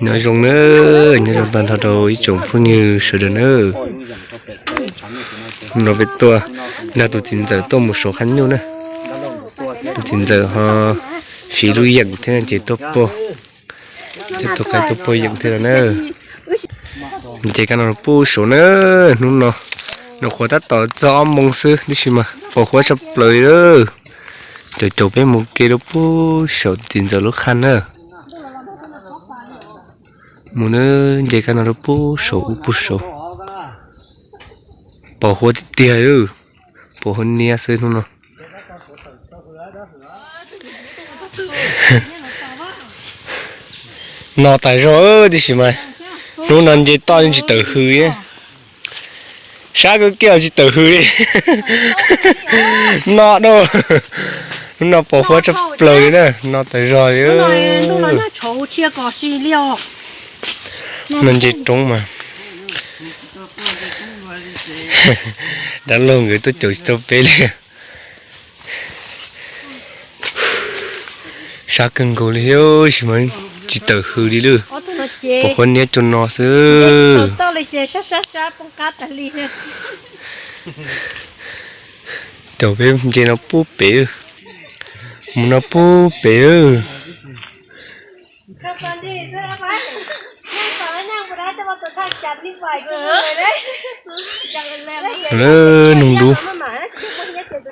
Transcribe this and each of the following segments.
Nyob zoo na, nyob zoo tag nrho rau ib tsoom phooj ywg sawv daws na. No peb tuaj nrog tus txiv ntxawm tuaj mus saum qab nyuj na. Tus txiv ntxawm ho fiv lub yeem thiab ces tuaj pog, tuaj qaib tuaj pog yeem thiab na. Nce kab no rau pem saud na, hnub no nws qhuav tab tom txog ob moos xwb tiam sis mas pos huab tshaj plaws li lawm. Caum caum peb mus ke rau pem saum txiv ntxawm lub qab na. Mus na, nce kab no rau pem saud ub pem saud. Pos huab tiag tiag, pos huab niab xwb hnub no. No tas zog tiam sis mas hnub no nce toj yeej tsis tawm hws. Sab kawg kiag tsis tawm hws li. No da, hnub no pos huab tshaj plaws li na, no tas zog li. No nce roob mas dab laug nkawd tuaj caum tsis tau peb li. Sab kawg nkaus li thiab sis mas tsis tawm hws li lawm. Pos huab niab cuag no xwb. Caum peb nce no pub pem, mus no pub pem. Noog dub,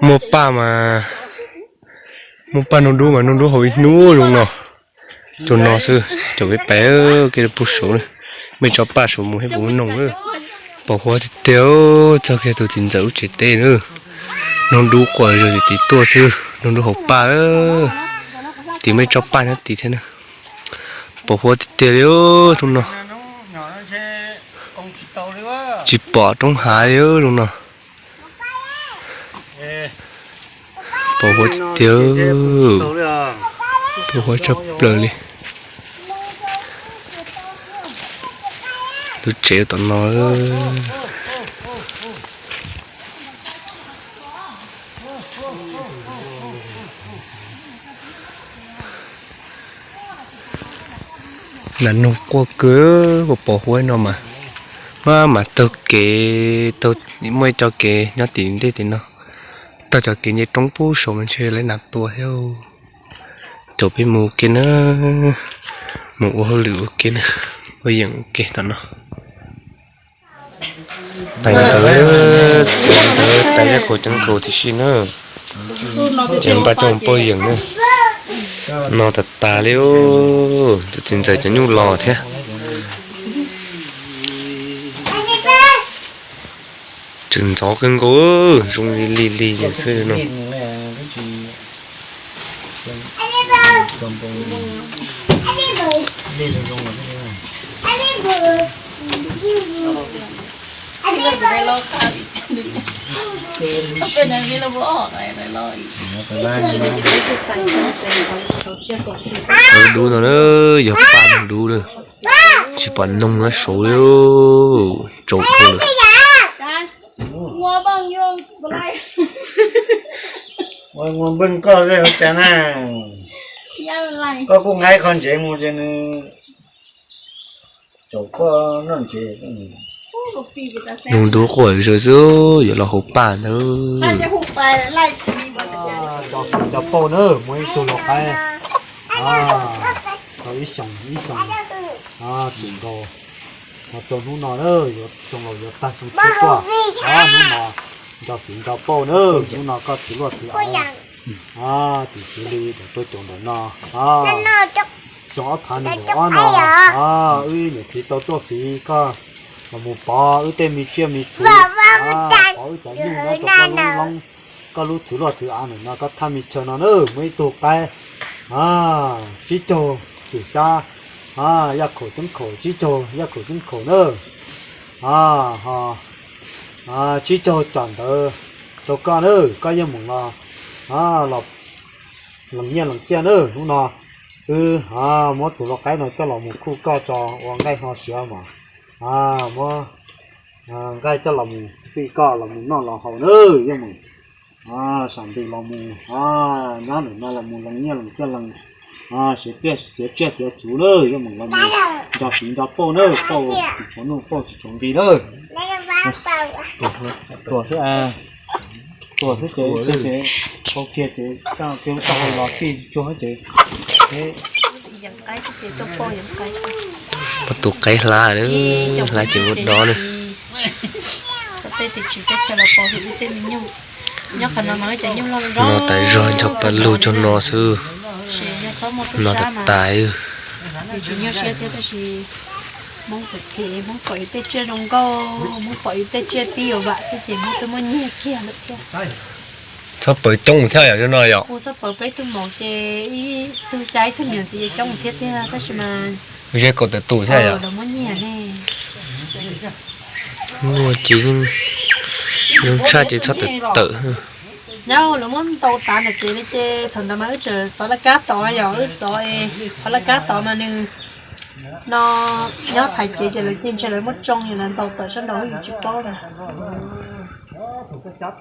muaj paj mas, muaj paj noog dub mas noog dub haus ib hnub zoo no. Tus no xwb, caum peb pais ke pub saud, mej tso paj saud mus thiab puas muaj noog. Pos huab tiag tiag, txog kiag tus txiv ntxawm lub tsev teb na. Noog dub quaj zom zaws tim tuaj xwb, noog dub haus paj. Tim mej tso paj nyob tim thiab na. Pos huab tiag tiag li hnub no. Tsis pom roob hav li hnub no. Pos huab tiag tiag, pos huab tshaj plaws li. Lub tsev tom no, nas noog quaj kawg, pos huab no mas, mas taug kev, muaj ib co kev nyob tim ntej tim no, taug cov kev nce roob pub saum mas ntshe lawv nas tua thiab. Caum peb mus ua ke na, mus ua hauj lwm ua ke na, ua yeem ua ke tom no. Tais ntawd, txiv ntawd tais yaj kaus ceev kaus tib si na, ces npaj coj mus poj yeem na. No tas tas li, tus txiv ntxawm cov nyuj los thiab. Tseem ntxov kawg nkaus, zoo li lig lig xwb no. Dub no na, yog paj dub na, tsis pom noog na, saud li, tsaus dhau lawm. Npej koj zej ua cas na, koj kuj nqa qho ntsev mus ces nws caum koj noj ntsev. Noog dub quaj zom zaws xwb, yuav los haus paj ntawd. Cov pauj na, muaj ib tug lau qaib tau ib xyoos ib xyoos tsis nkaus, ho rau hnub no na, yuav xyoo laus yuav tag xyoo tshiab tuaj, hnub no nrog txiv nrog pauj na, hnub no koj txiv luaj txiv av, tim txiv li kom tuaj caum ntawm no. Xyoo ob phav nees nkaum ob no, wb niam txiv tau tuaj fiv koj los mus pov wb tej me tsiaj me txhu, pov wb cov nyuj nyob rau koj lub loob, koj lub txwv luaj txwv av ntawm no, koj thaj me chaw no na, muaj ib tug qaib tsib caug cim xyab, yaj khaum ceeb khaum, tsib caug yaj khaum ceeb khaum na, ho tsib caug cam ntawd rau koj na, koj yeej mus los los lees nyiaj lees txiaj na. Hnub no wb muab tus lau qaib no coj los mus khuj koj tso ua nqaij hno siav mas, muab nqaij coj los mus fij koj los mus noj los haus na, yeej mus sam ntis los mus nyob ntawm no los mus lees nyiaj lees txiaj lees Siav tsiaj siav txhuv na, yuav mus los nrog siv nrog pauj na, pauj tsis tshuav nuj pauj tsis tshuav nqi na. Tuag xwb, tuag xwb ces, pauj kiag ces, tau kiag lub taub hau los tij tsuag ces. Tus qaib hlab, hlab ces ua dob na. No tas zog nrog pawg lug cog no xwb. No tas tas. Hmoob pom yus tej tsiaj zoo nkauj, Hmoob pom yus tej tsiaj pib yuav vam xwb ces Hmoob twb muab nyiag kiag lawm thiab. Txhob pawv coob thiab yom, no yom. Txhob pawv peb tug maum ces ib tug xya ib tug niam txiv coob thiab tiag tab sis mas ze kaum tawm tus thiab yom. Lawv muab nyiag ne. Muaj ces zoo tshaj ces txhob tawm tawm. Nyob lawv muab ntaus tas ntawm kev li ces thaum ntawd mas wb tseem xov laj kab tod yom, wb xov qhov laj kab tod mas nws no nyob thaiv kev ces lawv cia ntshe lawv muab tsoo es lawv ntaus tawm sab nraud yus tsis paub lawm.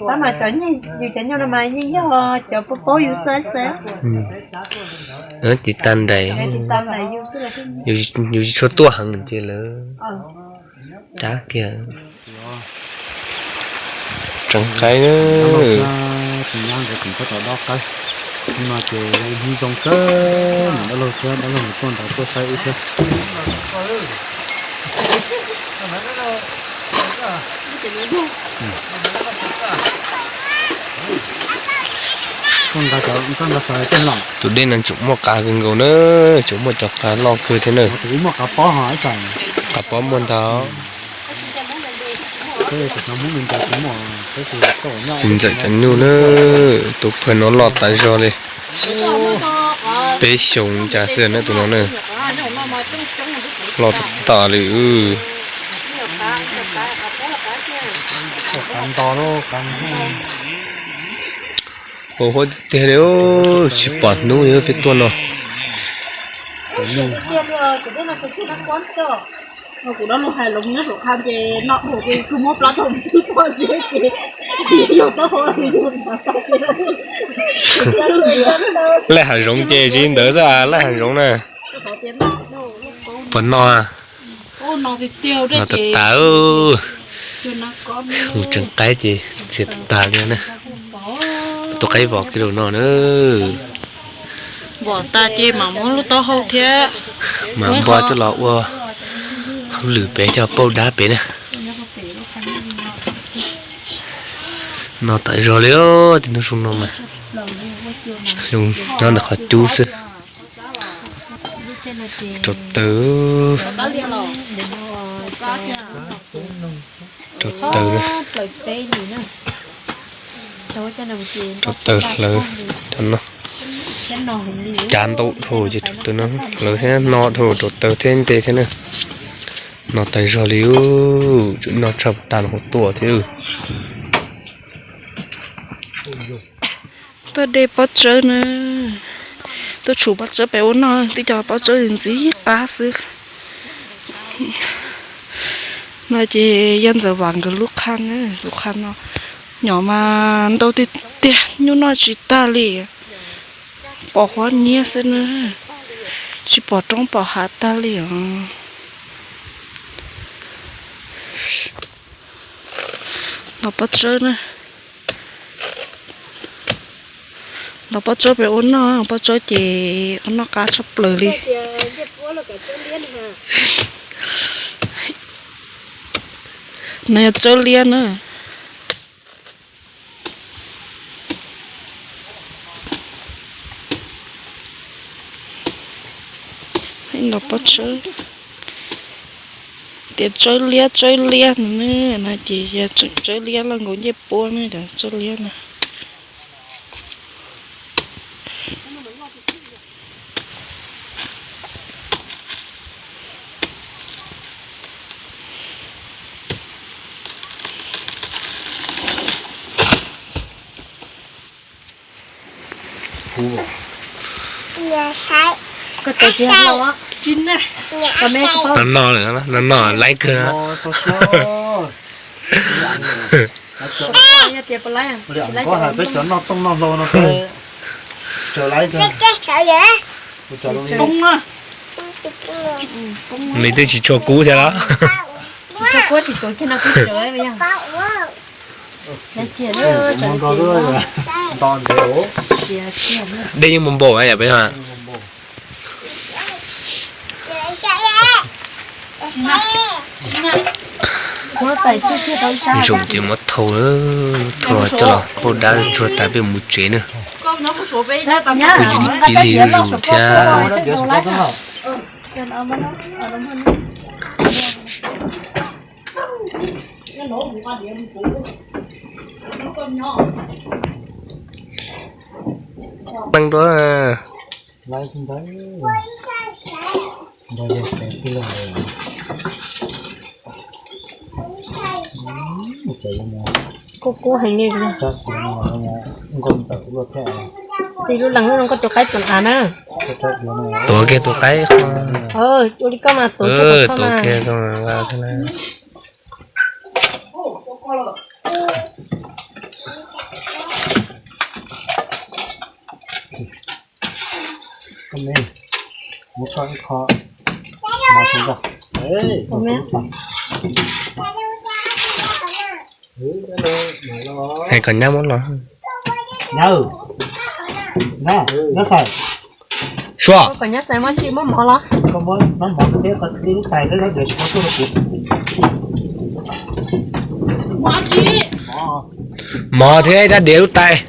Tab mas cov, yus cov nyuj no mas yeej yog cov paub paub yus xwb xwb. Tiv tag nraim, yus tsis tshua tuaj heev ces lawv cab kiag. Tseem qaib. Tus nyab nkawd tseem tab tom dob qaib. Hnub no ces yog ib hnub zoo kawg, niam dab laug thiab dab laug nkawd tuaj nrad tuaj saib wb thiab. Tus dej no tseem muaj qav kawg nkaus na, tseem muaj cov qav loj kawg thiab na. Qav pob muaj ntau. Txiv ntxawm cov nyuj na, tus pawg no loj tas zog li. Peb xyoos cas xwb na tus no na. Loj tas tas li. Pos huab tiag tiag li, tsis pom hnub li peb tuaj no. Laj hav zoov ces tsis ntawd xwb, laj hav zoov na. Puas no? No tas tas. Mus tseem qaib ces txias tas tas li na. Tus qaib vos kiag lus no na. Vos tas ces mam muab lub taub hau thiab mam npua coj los ua hauj lwm pem coj pauj dab pem na. No tas zog li, tej hnub zoo no mas zoo nyob ntawm qhov cub xwb. Rau taws, rau taws, rau taws hlawv cov no. Cav ntau dhau ces rau taws no hlawv thiab no dhau rau taws thiab nte thiab na. No tas zog li, tsum noj tshaj tas los tua thiab. Tuaj de pob tsawb na, tuaj tshum pob tsawb pem ua noj, twb cov pob tsawb ntxim qab xwb. No ces yog Ntxawm Vam nkawd lub qhab na, lub qhab no nyom mas ntau tiag tiag, nyuj noj tsis tag li, pom huab nyiab xwb na, tsis pom roob pom hav tag li os. Ntaus pob tsawb na. Ntaus pob tsawb pem ua noj, pob tsawb ces ua noj qab tshaj plaws li. No yog tsawb liab na. Ntaus pob tsawb, tias tsawb liab tsawb liab no ne, no ces yog tseem tsawb liab los nkaus ncej puab ne, tsawb liab no. No no, no no, laib kawg na. Nws twb tsis tshua kub thiab los. Dej yeej npau npau yom peb ha. Zoo ces muab thau, thau coj los pauj dab tsuag tas peb mus tsev na. Kuj yog li pib li zuj zus thiab. Leej dua. Kub kub heev li. Tis lub leej lub no koj tus qaib tus av na. Tuav kiag tus qaib qhov. Ua li koj mas tuav kiag koj mas. Hais kom nyab muab los. Nyab, nyab xaim. Suav. Kom nyab xaim muab tsis muab mov los. Koj muab mov thiab ib lub tais thiab dab diav tsis tau tuaj rau kuv. Mov thiab ib dab diav lub tais.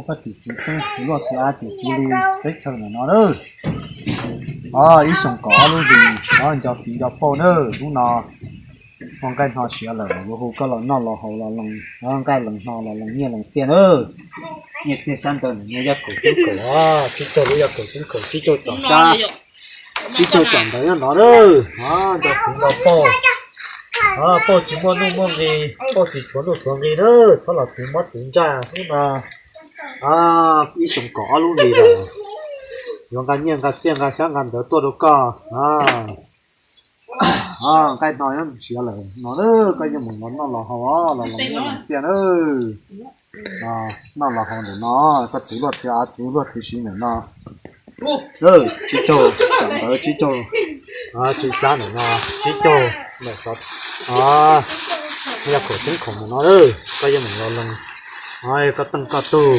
Koj tim txiv tub luaj txiv av tim txiv li teb chaws ntawm no lawm. Ib xyoos kom ob lub hlis, nco txiv nco pauj na. Hnub no ua nqaij hno siav lawm, yuav hu koj los noj los haus los loos nqaij loos hno los loos nyiaj loos txiaj na. Nyiaj txiag sab ntawd no yog yaj kaum ceeb kaum, tsib caug lub yaj kaum ceeb kaum, tsib caug tom sab, tsib caug tom ntawd nyob no na. Nco txiv nco pauj, pauj tsis muaj nuj muaj nqis, pauj tsis tshuav nuj tshuav nqis na. Txhob los txiv mob txiv ntsaj hnub no. Ib xyoos kom ob lub hlis lawm, yuav nqa nyiaj nqa txiaj nqa xyab nqa ntawv tuaj rau koj. Nqaij no nyob siav lawm no na, koj yeej mus los noj los haus los loos nyiaj loos txiaj na. Noj los haus ntawm no, koj txiv luaj txiv av txiv luaj txiv siv ntawm no. Tsib caug tom ntawd, tsib caug, tsib sab ntawm no, tsib caug ntawm xov, yaj kaum ceeb kaum ntawm no, koj yeej mus los loos, koj teej koj tug,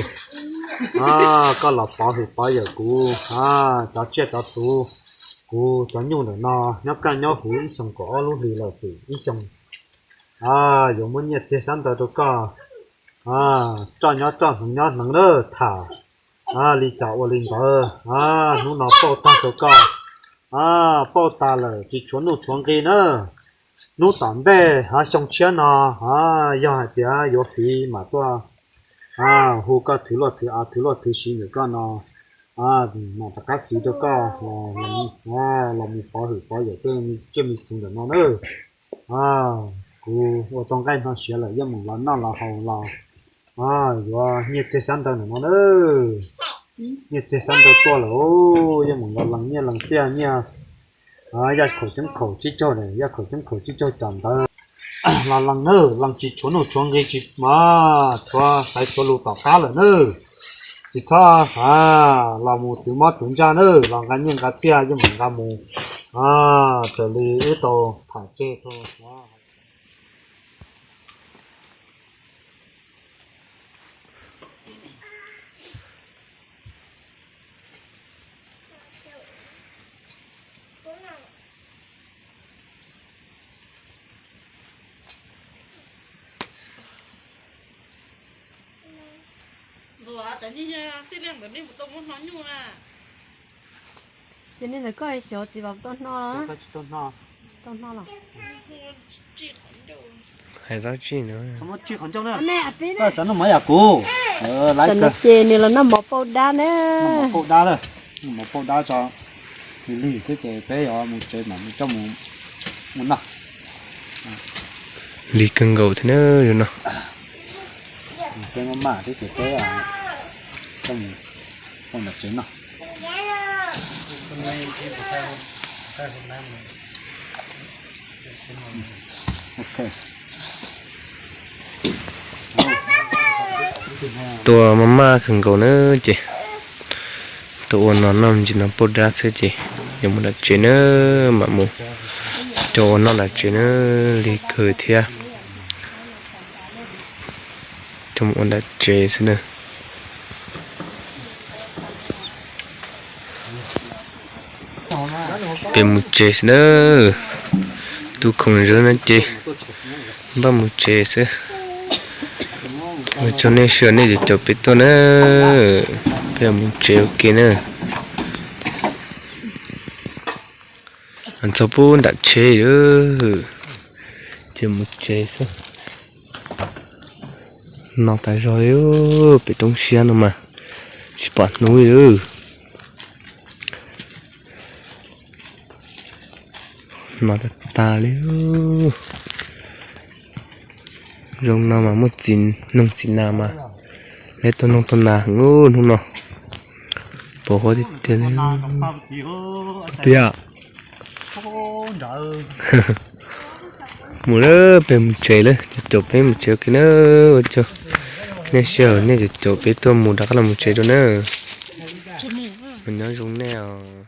koj los pov hwm pov yawm kuv, cov tsiaj cov txhu, kuv cov nyuj ntawm no nyob kaj nyob huv ib xyoos kaum ob lub hlis lawm xwb ib xyoos. Yuav muab nyiaj txiag sab ntawd rau koj, roj nyob roj hneev nyob hneev na, tham li cas ua li ntawd. Hnub no pauj tag rau koj, pauj tas lawm tsis tshuav nuj tshuav nqis na. Hnub tom ntej xyoo tshiab no, yog hais tias yuav fiv mam tuaj hu koj thwv luaj thwv av thwv luaj thwv siv ntawm koj no, mam rov qab fiv rau koj los mus pov hwm pov yawm tej tsiaj me txhu ntawm no na. Kuv ua tau nqaij hno siav lawm, yeej mus los noj los haus los yuav nyiaj txiag sab ntawd ntawm no na. Nyiaj txiag sab ntawd tuaj lawm, yeej mus los lees nyiaj lees txiaj nyiaj. Yaj khaum ceeb khaum tsib caug, yaj khaum ceeb khaum tsib caug tom ntawd los lees na, lees tsis tshuav nuj tshuav nqis tsis mas tshuav xaiv tshuav lus tom qab lawm na. Tsis txhob los mus twv mob twv ntsaj na, los nqa nyiaj nqa txiaj yeej mus nqa mus raws li wb tau tham tseg tau. Ces nej ntawd koj xyov txiv Vam tuaj hno. Koj tsis tuaj hno. Hais zab tsij no. Koj xav noj mov yam kuv. Laiv kawg. Ces nws los noj mov pauj dab na. Noj mov pauj dab lawm. Noj mov pauj dab tso. Lig lig thiab ces peb yuav mus tsev mam coj mus ua noj. Lig kawg nkaus thiab na yom no. Peb maj maj thiab ces peb coj mus pauj nram tsev noj. Tua maj maj kawg nkaus na ces tua ua no noj me ntsis no pauj dab xwb ces yuav mus nram tsev na, mam mus coj ua noj nram tsev na, lig kawg thiab. Coj mus ua nram tsev xwb na. Peb mus tsev xwb na. Tub khoom zawg no ces npaj mus tsev xwb. Ua tsaug nej sawv nej caum caum peb tuaj na. Peb mus tsev ua ke na. Txog pub nram tsheb lawm, ces mus tsev xwb. No tas zog li, pem roob siab no mas tsis pom hnub li. No tas tas li. Zoo no mas muaj txiv noog txiv nas mas lawv tuaj noog tuaj nas heev hnub no. Pos huab tiag tiag li. Tiag. Mus lawm, peb mus tsev lawm, caum caum peb mus tsev ua ke na. Ua tsaug nej sij hawm nej caum caum peb tuaj mus rov qab los mus tsev dua na. Nyob zoo nej os.